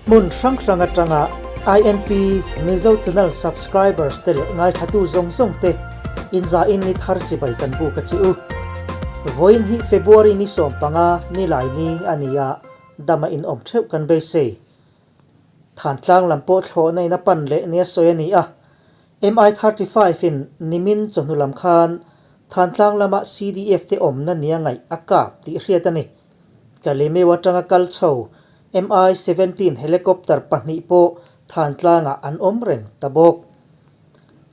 Hmun hrang hrang atanga INP Mizo Channel subscribers te leh ngaithlatu zawng zawng te inzain ni thar chibai kan buk a che u. Vawiin hi February ni 15 nilai ni a ni a, dama inawm theuh kan beisei. Thantlang lam pawh thlawhna in a pan leh nia sawi a ni a, MI-35 in nimin chawhnu lam khan Thantlang lama CDF te awmna nia ngaih a kap tih hriat a ni. Kalemeu atanga kal chho MI-17 helicopter pahnih pawh Thantlangah an awm reng ta bawk.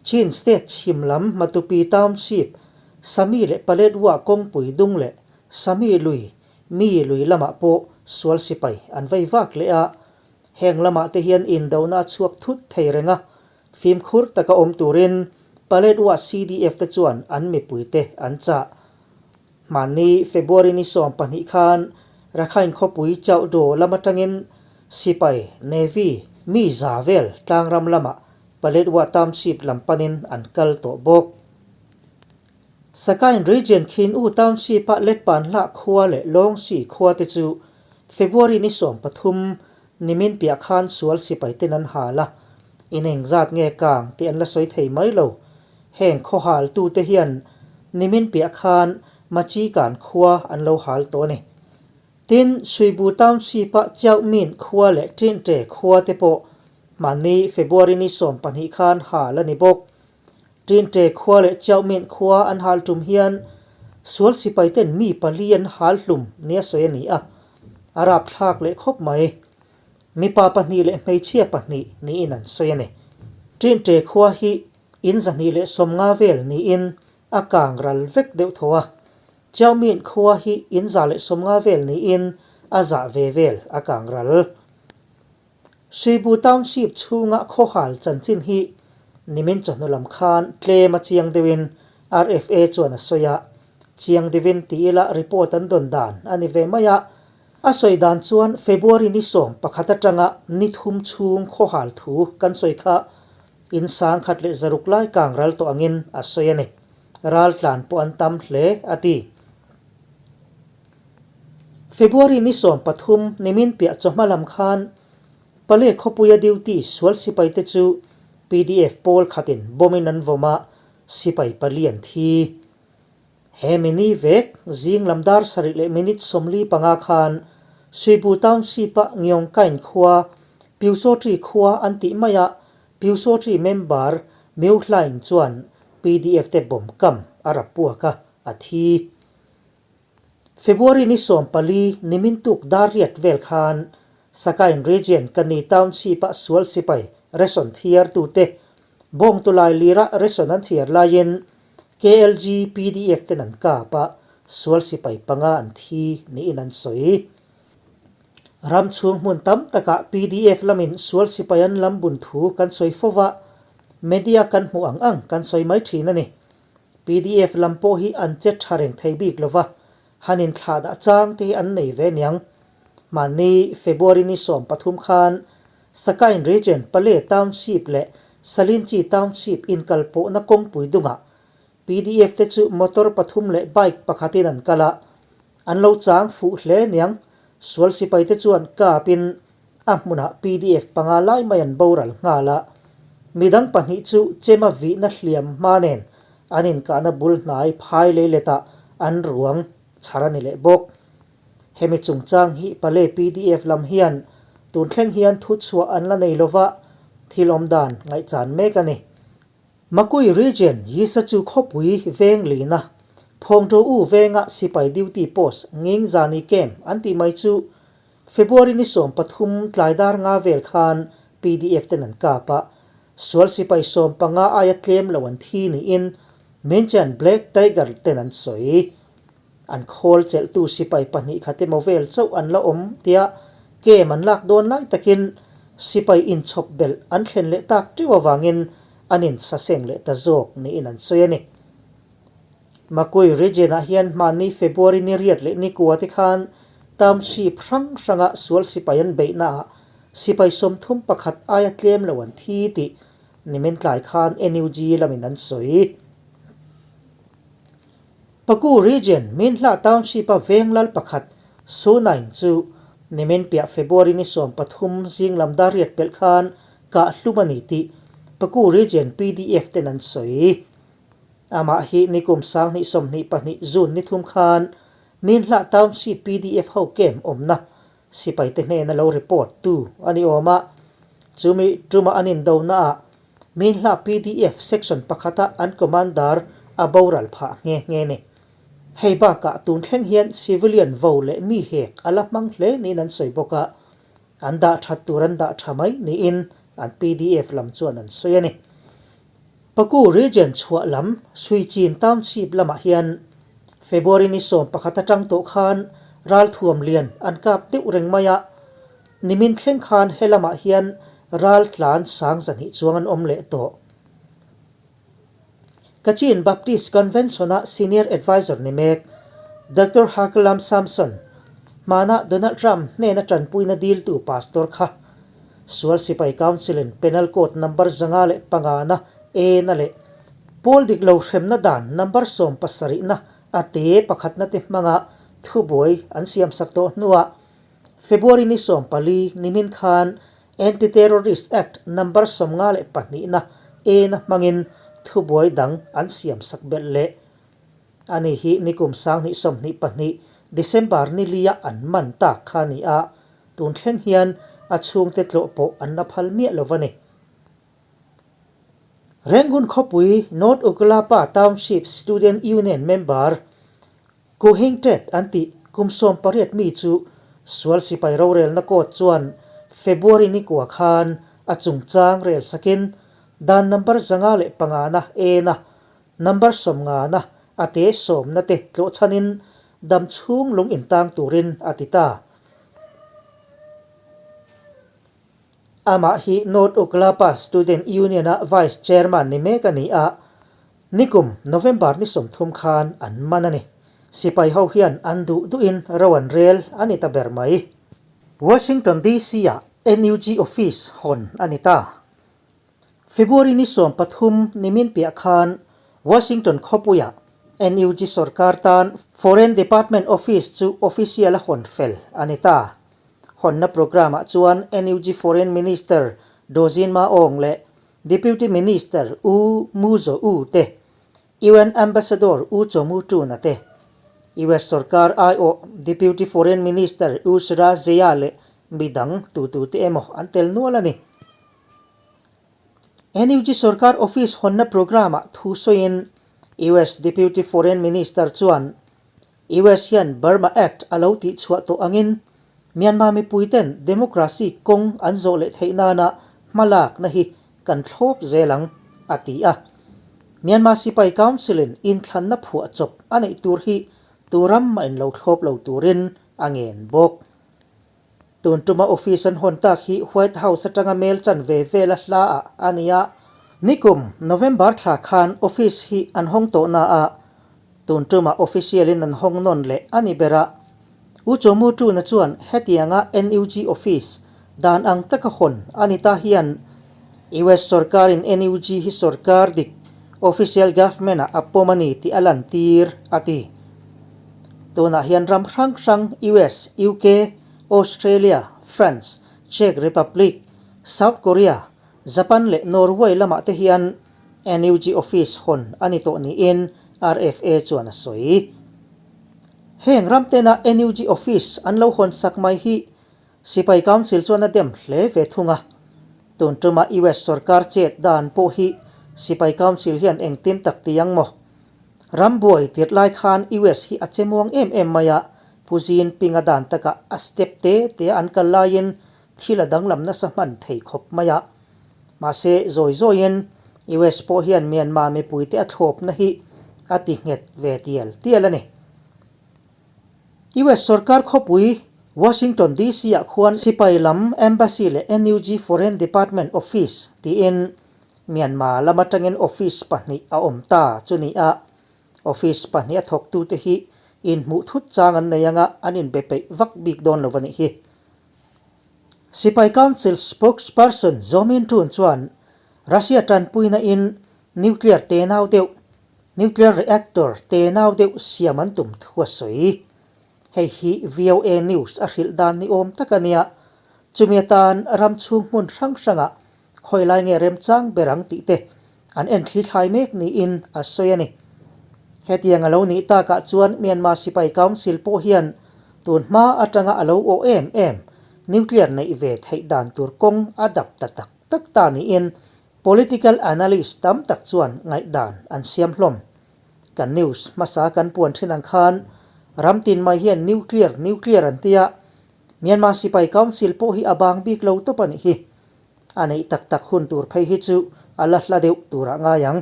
Chin State chhim lam Matupi Township, Sami leh Paletwa kawngpui dung leh Sami lui Mi lui lamah pawh sual sipai an vei vak leh a, heng lamah te hian indona a chhuak thut thei reng a, fimkhur taka awm turin Paletwa CDF te chuan an mipuite an chah. Hmanni February ni 12 khan Rakhine khawpui Chauhdaw lam atangin sipai, Navy, mi za vel tlangram lamah Paletwa Township lam panin an kal tawh bawk. Sakain Region Khin U Township-a Letpan Hlah khua leh Lawngsi khua te chu February ni 13 nimin piah khan sual sipai ten an hal a, in engzat nge kang tih an la sawi thei mai lo. Heng khaw hal tu te hian nimin piah khan Machikan khua an lo hal tawh a ni. Tin, Suibu Township-a Chiauhmin khua leh Ṭinṭe khua te pawh hmanni February ni 12 khan hal a ni bawk. Ṭinte khua leh Chiauhmin khua an hal ṭum hian sual sipaiten mi pali an hal hlum nia sawi a ni a, a rapthlak leh khawp mai. Mipa pahnih leh hmeichhia pahnih niin an sawi a ni. Ṭinte khua hi in 250 vel niin a kang ral vek deuh tho a, Chiauhmin khua hi in 150 vel niin a zah ve vel a kang ral. Suibu Township chhunga khawhal chanchin hi nimin chawhnu lam khan tlem a chiang deuhin RFA chuan a sawi a, chiang deuhin ti ila report an dawn dan a ni ve mai a. A sawi dan chuan February ni 11 atanga ni thum chhung khawhal thu kan sawi kha in 1600 lai kang ral tawh angin a sawi a ni. Raltlan pawh an tam hle a ti. February ni 13 nimin piah chawhma lam khan Pale khawpuia duty sual sipaite chu PDF pawl khatin bomb in an vawm a, sipai pali an thi. He mini vek zing lam dar sarih leh minute 45 khan Suibu Township-a Ngiongkain khua Pyusawṭi khua an tih maia Pyusawṭi member Miu Hlaing chuan PDF te bomb kam a rap puak a, a thi. February ni 14 nimin tuk dar riat vel khan Sakain Region Kani Township-a sual sipai ration thiar tute bawngtulai lira ration an thiar laiin KLG PDF ten an kap a, sual sipai panga an thi niin an sawi. Ram chhung hmun tam takah PDF lamin sual sipai an lam bun thu kan sawi fo va, media kan hmuh ang ang kan sawi mai thin a ni. Pdf lam pawh hi an che tha reng thei bik lova, han inthlah dah chang te hi an nei ve niang. Mahni February ni 13 khan Sakain Region Pale Township leh Salinchi Township inkalpawhna kawngpui dungah pdf te chu motor pathum leh bike pakhatin an kal a, an lo chang fuh hle niang. Sual sipai te chuan kapin a hmunah pdf panga lai mai an boral nghal a, midang pahnih chu chema vihna hliam hma nen an inkahna bul hnai phai lei letah an ruang chhar a ni leh bawk. Hemi chungchang hi Pale pdf lam hian tun thleng hian thuchhuah an la nei lova, thil awmdan ngaihchan mek a ni. Makui Region Yisachu khawpui veng lina Phawngṭo U venga sipai duty post Nging Zani Camp an tih mai chu February ni 13 tlai dar nga vel khan PDF ten an kap a, sual sipai 15 aia tlem lo an thi niin Minchan Black Tiger ten an sawi. An khawl chelhtu sipai pahnih khat emaw vel chauh an la awm tia camp an lak dawn lai takin sipai inchhawp belh an thlen leh tak teuh avangin an insaseng leh ta zawk niin an sawi a ni. Makui region-ah hian hmanni February ni riat leh ni kua te khan township hrang hranga sual sipai an beihnaah sipai 31 aia tlem lo an thi tih nimin tlai khan NUG lamin an sawi. Paku Region Minhla Township-a veng lal pakhat Su Naing chu Nimin piah February ni 13 zing lam dar riat pelh khan kah hlum a ni tih Paku Region pdf ten an sawi. Amah hi nikum 2022 June ni thum khan Minhlah Township pdf ho camp awmna sipaite hnena lo report tu a ni awm a. Chumi tuma an indonaah Minhlah pdf section pakhata an commander a boral phah nghe nghe ni. Hei bakah tun thleng hian civilian vo leh mi hek a la hmang hle niin an sawi bawk a, an dah that tur an dah tha mai niin an pdf lam chuan an sawi a ni. Paku region chhuah lam Suichin Township lamah hian February ni 11 atang tawh khan ralthuam lian an kap deuh reng mai a, nimin thleng khan he lamah hian ral tlan sang zahnih chuang an awm leh tawh. Kachin Baptist Convention-a Senior Advisor ni mek Doctor Hakelam Samson, hmana Donald Trump hnena tanpuina diltu pastor kha Sual Sipai Council-in Penal Code number 505 na A na leh Pawl dik lo hremna dan number 17 na a te pakhatna te hmanga thubuai an siamsak tawh hnuah February ni 14 nimin khan Anti-Terrorist Act number 52 na A na hmangin thubuai dang an siam sak belh leh. Ani hi nikum 2022 December ni lia an man tak kha a ni a, tun thleng hian a chhungte tlawh pawh an la phal miah lo a ni. Rangoon khawpui North Okkalapa Township Student Union member Ku Hing Tet an tih kum 18 mi chu sual sipai rorelna court chuan February ni kua khan a chungchang rel sakin dan number 505 na A na number 50 na a te sawmna te tlawh chhanin dam chhung lung intang turin a ti ta. Amah hi North Okkalapa Student Union-a Vice Chairman ni mek a ni a, nikum November ni 30 khan an man a ni. Sipai ho hian an duh duhin ro an rel a ni ta ber mai. Washington DC-ah NUG office hawn a ni ta. February ni 13 nimin piah khan Washington khawpuiah NUG sorkar tan Foreign Department office chu official a hawn fel a ni ta. Hawnna programme-ah chuan NUG Foreign Minister Daw Zin Ma Aung leh Deputy Minister U Mu Zaw U te, UN Ambassador U Chaw Mu Tun-a te, US sorkar aiawh Deputy Foreign Minister U Sra Zeya leh midang tutute emaw an tel nual a ni. NUG sorkar office hawnna programme-ah thu sawiin US Deputy Foreign Minister chuan US hian Burma Act a lo tihchhuah tawh angin Myanmar mipuiten democracy kawng an zawh leh theih nana hmalakna hi kan thlawp zel ang, a ti a. Myanmar Sipai Council-in inthlanna phuah chawp a neih tur hi tu ram mah in lo thlawp lo turin a ngen bawk. Tun tuma office an hawn tak hi White House atanga mail chan ve vel a hla ah a ni a. Nikum November thla khan office hi an hawng tawh na a, tun tuma official in an hawng nawn leh a ni ber a. U Chomu Tuna chuan hetianga NUG office dan ang taka hawn a ni ta hian US sorkarin NUG hi sorkar dik official government ah a pawm a ni tih a lantir a ti. Tunah hian ram hrang hrang US, UK, Australia, France, Czech Republic, South Korea, Japan leh Norway lamah te hian NUG office hawn a ni tawh niin RFA chuan a sawi. Heng ram tena NUG office an lo hawn sak mai hi Sipai Council chuan a dem hle ve thung a. Tun tuma US sorkar chet dan pawh hi Sipai Council hian engtin tak ti ang maw? Ram buai tirh lai khan US hi a che muang em em mai a, Pu Jinping a dan takah a step te te a an kal laiin thil a danglam nasa hman thei khawp mai a. Mahse, zawi zawiin US pawh hian Myanmar mipuite a thlawpna hi a ti nghet ve tial tial a ni. US sorkar khawpui Washington DC-ah khuan sipai lam Embassy leh NUG Foreign Department Office tiin Myanmar lam atangin office pahnih a awm ta chu ni a, office pahnih a thawktute hi inhmuh thut chang an nei anga an inbe peih vak bik dawn lo a nih hi. Sipai Council spokesperson Zaw Min Tun chuan Russia tanpuina in nuclear tenau deuh, nuclear reactor tenau deuh siam an tum thu a sawi. Hei hi VOA News a hrilh dan ni awm tak a nia. Chumi atan ram chhung hmun hrang hrangah khawi lai nge remchang ber ang tih te an en thli thlai mek niin a sawi a ni. Hetiang a lo nih takah chuan Myanmar Sipai Council pawh hian tun hma atanga a lo awh em em nuclear neih ve theih dan tur kawng a dap ta tak tak ta niin political analyst tam tak chuan ngaihdan an siam hlawm. Kan news hmasa kan puan thin ang khan ram tin mai hian nuclear nuclear an tia, Myanmar Sipai Council pawh hi a bang bik lo tawp a nih hi. A neih tak tak hun tur phei hi chu a la hla deuh turah ngai ang.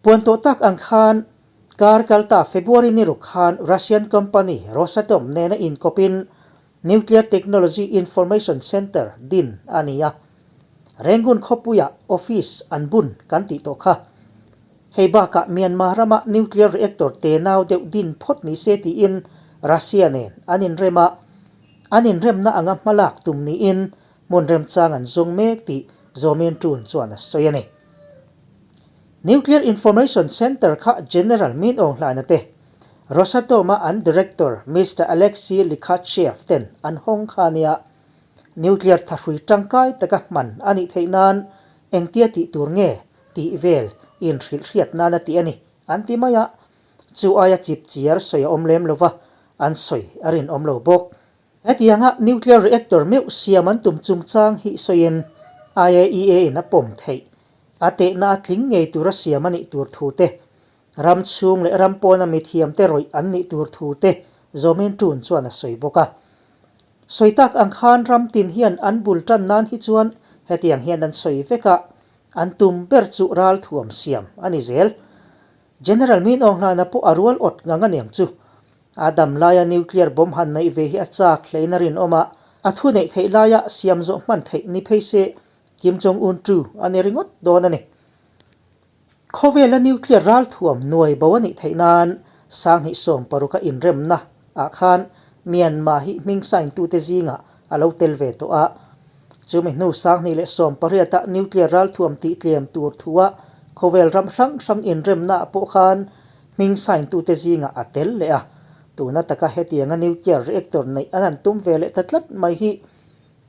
Puan tawh tak ang khan kar kalta February ni ruk khan Russian company Rosatom nena inkawpin Nuclear Technology Information Centre din a ni a. Rangoon khawpuiah office an bun kan tih tawh kha. Hei bakah Myanmar rama nuclear reactor tenau deuh din phawt ni se tiin Russia nen an inrem a. An inremna anga hmalak tum niin hmun remchang an zawng mek tih Zaw Min Tun chuan a sawi a ni. Nuclear Information Centre kha General Min Aung Hlaina te Rosatom-a an Director Mister Alexei Likhachev ten an hawng kha nia nuclear thahrui tangkai taka hman a nih theih nan engtia tih tur nge tih vel inhrilhhriat nan a ti a ni an ti mai a, chu aia chip chiar sawi a awm lem lova an sawi a rinawm lo bawk. Hetianga nuclear reactor meuh siam an tum chungchang hi sawiin IAEA in a pawm theih a tehna a tling ngei tura siam a nih tur thu te Ram chhung leh ram pawna mithiamte rawih an nih tur thu te Zawmin Tun chuan a sawi bawk a. Sawi tak ang khan ram tin hian an bul tan nan hi chuan hetiang hian an sawi vek a, an tum ber chu ral thuam siam a ni zel. General Min Aung Hlaina pawh a rual awt ngang a niang chu. A dam laia nuclear bomb han neih ve hi a chak hlein a rinawm a, a thu neih theih laia siam zawh hman theih ni phei se Kim Jong Un tu a ni ringawt dawn a ni. Khawvela nuclear ralthuam nuai bo a nih theih nan 2016 a inremna ah khan Myanmar hi hming sign tute zingah a lo tel ve tawh a. Chumi hnu 2018 ah nuclear ralthuam tih tlem tur thua khawvel ram hrang hrang inremna ah pawh khan hming sign tute zingah a tel leh a. Tuna taka hetianga nuclear reactor neih an han tum ve leh ta tlat mai hi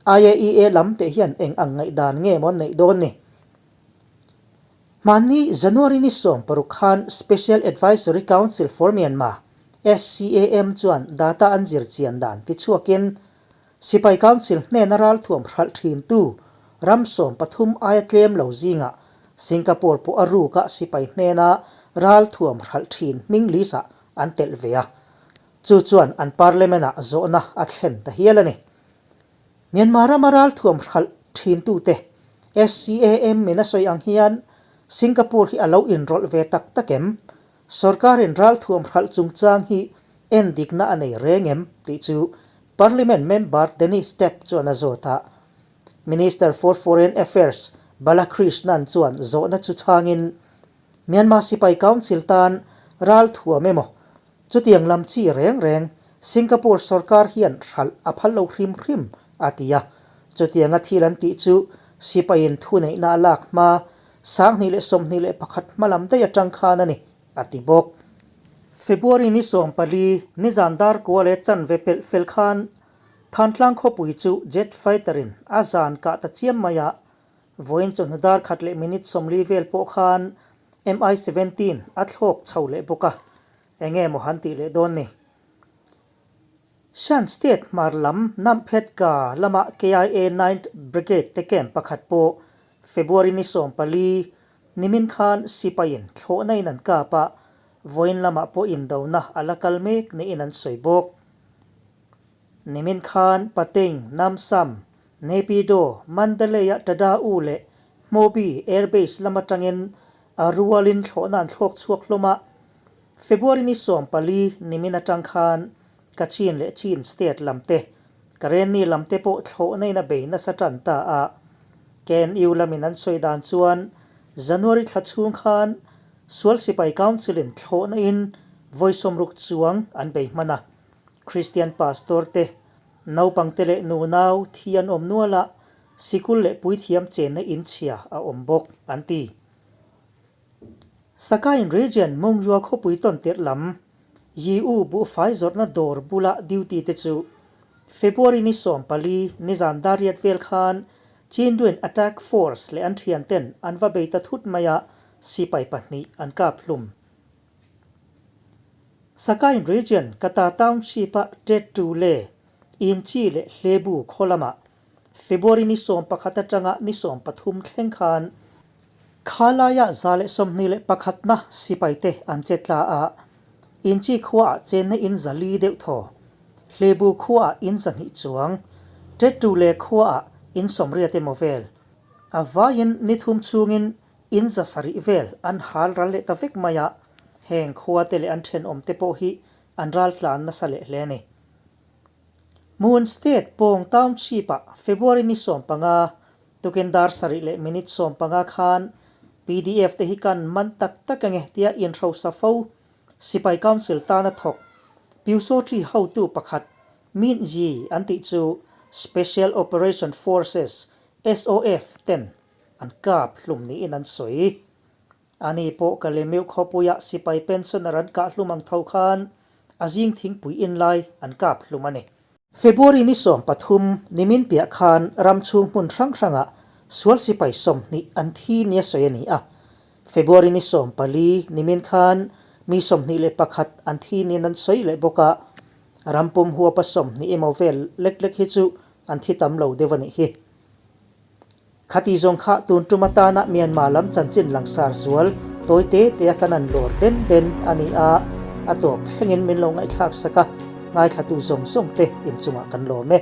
IAEA lam teh hian eng ang ngaihdan nge maw an neih dawn ni? Hmanni January ni 16 khan Special Advisory Council for Myanmar, SCAM, chuan data an zir chian dan tichhuakin Sipai Council hnena ralthuam hralh thintu ram 13 aia tlem lo zingah Singapore pawh a ruka sipai hnena ralthuam hralh thin hming list-ah an telh ve a, chu chuan an parliament-ah zawhna a thlen ta hial a ni. Myanmar rama ralthuam hralh thintute SCAM in a sawi ang hian Singapore hi a lo inrawlh ve tak tak em? Sorkarin ralthuam hralh chungchang hi endikna a nei reng em? tih chu Parliament member Denis Tap chuan a zawt a. Minister for Foreign Affairs Balakrishnan chuan zawhna chu chhangin Myanmar Sipai Council tan ralthuam emaw Chutiang lam chi reng reng Singapore sorkar hian hralh a phal lo hrim hrim, a ti a. Chutianga thil an tih chu sipaiin thuneihna a lak hma 2021 hma lam daih atang khan a ni, a ti bawk. February ni 14, nizan dar kua leh chanve pelh fel khan Thantlang khawpui chu jet fighter-in a zan kah ta chiam mai a, vawiin chawhnu dar khat leh minute 40 vel pawh khan MI 17 a thlawk chho leh bawk a, enge maw han tih leh dawn ni? Shan State hmar lam Namphetka lama KIA Ninth Brigade te camp pakhat pawh February ni 14 nimin khan sipaiin thlawhna in an kap a, vawiin lamah pawh indona a la kal mek niin an sawi bawk. Nimin khan Pateing, Namsam, Naypyidaw, Mandalay-a Tada U leh Hmawbi Air Base lam atangin a rualin thlawhna an thlawk chhuak hlawm a. February ni 14 nimin atang khan Kachin leh Chin state lam te, Karenni lam te pawh thlawhna in a bei nasa tan ta a. KNU lamin an sawi dan chuan January thla chhung khan Sual Sipai Council-in thlawhna in vawi 60 chuang an bei hman a. Kristian pastor te, naupang te leh nunau thi an awm nual a, sikul leh puithiam chenna in chhia a awm bawk, an ti. Sakain Region Mungyua khawpui tawn tirh lam. Yi-u buhfai zawrhna dawr bula duty te chu February ni 14 nizan dariat vel khan Chindwin Attack Force leh an thianten an va bei ta thut mai a, sipai pahnih an kap hlum. Sakain Region Kata Township-a Tet Tu Le, Inchi leh Hlebu khaw lamah February ni 11 atanga ni 13 thleng khan Khalaia 121na sipaite an che tla a, Inchi khuaah chenna in 400 deuh thaw, Hlebu khuaah in 200 chuang, Tet Tu Le khuaah in 80 emaw vel. A vaiin ni thum chhungin In 700 vel an hal ral leh ta vek mai a, heng khua te leh an thenawm te pawh hi an ral tlan nasa leh hle a ni. Moon State Pawng Township ah February ni 15, tukin dar sarih leh minute 15 khan PDF te hi kan man tak tak ange tia inhrosa fo Sipai Council tana thawk Pyusawṭi hotu pakhat Min Yi an tih chu Special Operation Forces, SOF, ten An kap hlum niin an sawi. Ani pawh Kalemeuh khawpuia sipai pensioner an kah hlum ang tho khan a zing thingpui in lai an kap hlum a ni. February ni 13 nimin piah khan ram chhung hmun hrang hrangah sual sipai 20 an thi nia sawi a ni a. February ni 14 nimin khan mi 21 an thi niin an sawi leh bawk a. Ram pum huapa 20 emaw vel lek lek hi chu an thi tam lo deuh a nih hi. Khati zawng kha tun tum atana Myanmar lam chanchin langsar zual tawi te te a kan an lawr den den a ni a, a tawp thlengin min lo ngaihthlak sak a, ngaithlatu zawng zawng te inchungah kan lawm e.